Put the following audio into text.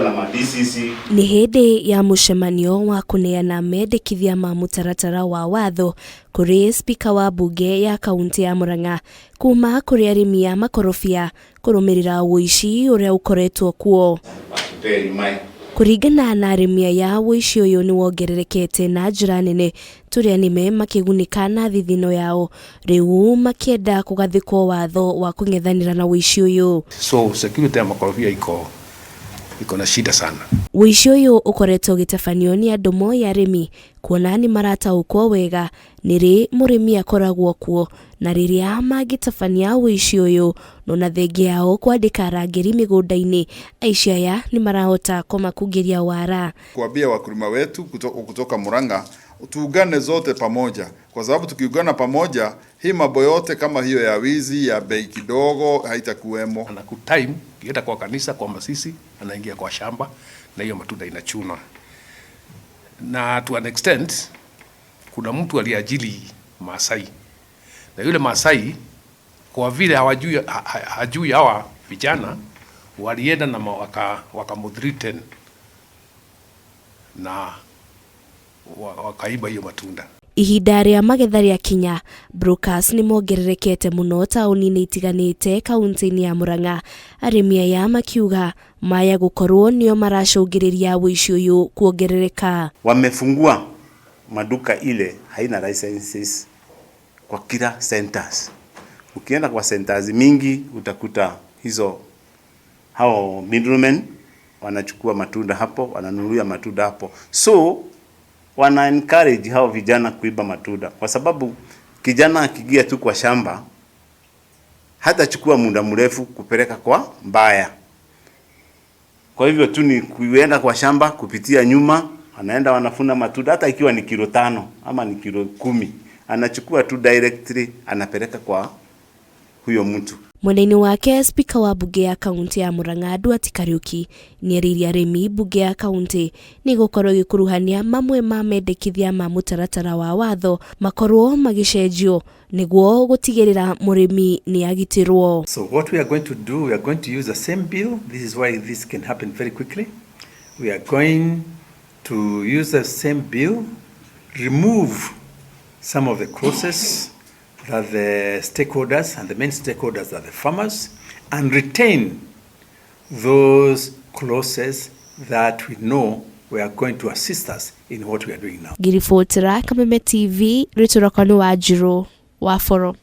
Na ma DCC. Nĩ hĩndĩ ya mũcemanio wa kũneana mendekithia ma mũtaratara wa watho kũrĩ spika wa mbunge ya kaunti ya Murang'a kuma kũrĩ arĩmi a makorobia kũrũmĩrĩra ũici ũrĩa ũkoretwo kuo. Kũringana na arĩmi aya, ũici ũyũ nĩ wongererekete na njĩra nene tũrĩa nĩme makĩgunĩka na thithino yao rĩu makĩenda kũgathĩkwo watho wa kũng'ethanĩra na ũici ũyũ. So security ya makorobia iko na shida sana. Ũici ũyũ ũkoretwo ũgĩtabanio nĩ andũ moĩ arĩmi kuona nĩ marataũkwo wega nĩ rĩ mũrĩmi akoragwo kuo na rĩrĩa mangĩtabania ũici ũyũ no na thengia yao kwandĩka arangĩri mĩgũnda-inĩ, aici aya nĩ marahota kũmakungĩria wara. Kuambia wakulima wetu kutoka Murang'a tuungane zote pamoja, kwa sababu tukiungana pamoja hii mambo yote kama hiyo ya wizi ya bei kidogo haitakuwemo. Anakutime ukienda kwa kanisa kwa masisi, anaingia kwa shamba na hiyo matunda inachuna. Na to an extent kuna mtu aliajiri Maasai, na yule Maasai kwa vile hawajui hajui hawa vijana walienda na wakamuthreaten na wakaiba hiyo matunda. Ihinda rĩa magetha rĩakinya, brokers nĩ mongererekete mũno taũni-inĩ itiganĩte kaunti-inĩ ya Murang'a, arĩmi aya makiuga maya gũkorwo nĩo maracũngĩrĩria ũici ũyũ kuongerereka. Wamefungua maduka ile haina licenses kwa kila centers. Ukienda kwa centers mingi utakuta hizo hao middlemen wanachukua matunda hapo, wananunulia matunda hapo. So wana encourage hao vijana kuiba matunda, kwa sababu kijana akiingia tu kwa shamba hatachukua muda mrefu kupeleka kwa mbaya. Kwa hivyo tu ni kuenda kwa shamba kupitia nyuma, anaenda wanafuna matunda, hata ikiwa ni kilo 5 ama ni kilo 10, anachukua tu directly anapeleka kwa huyo mtu. Mwena-inĩ wake, spika wa mbunge ya kaunti ya Murang'a Nduati Kariuki nĩerĩire arĩmi mbunge ya kaunti nĩ ĩgũkorwo ĩgĩkuruhania mamwe ma mendekithia ma mũtaratara wa watho makorwo magĩcenjio nĩguo gũtigĩrĩra mũrĩmi nĩ agitĩrwo. So what we are going to do, we are going to use the same bill. This is why this can happen very quickly. We are going to use the same bill, remove some of the clauses that the stakeholders, and the main stakeholders are the farmers, and retain those clauses that we know we are going to assist us in what we are doing now. Ngĩribotera Kameme TV, rĩtwa rĩakwa nĩ Wanjirũ wa Boro.